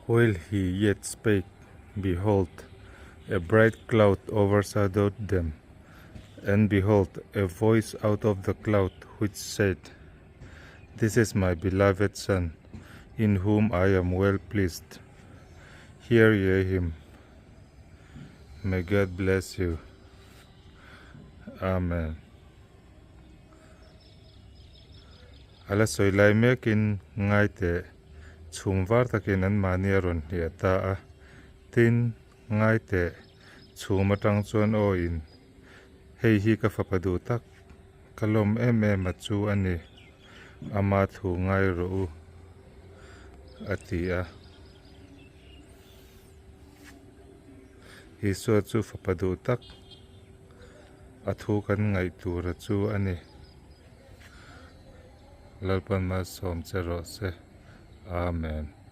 While he yet spake, behold, a bright cloud overshadowed them, and behold, a voice out of the cloud which said, This is my beloved Son, in whom I am well pleased. Hear ye him. May God bless you. Amen. A la sawi lai mekin ngai teh chhum var takin an mahni a rawn hliah ta a, tin, ngai teh chhum atang chuan aw in hei hi ka fapa duh tak, ka lawm em em a chu a ni, ama thu ngai rawh u a ti a. Isua chu fapa duh tak a thu kan ngaih tura chu a ni. Lalpan malsawm che rawh se. Amen.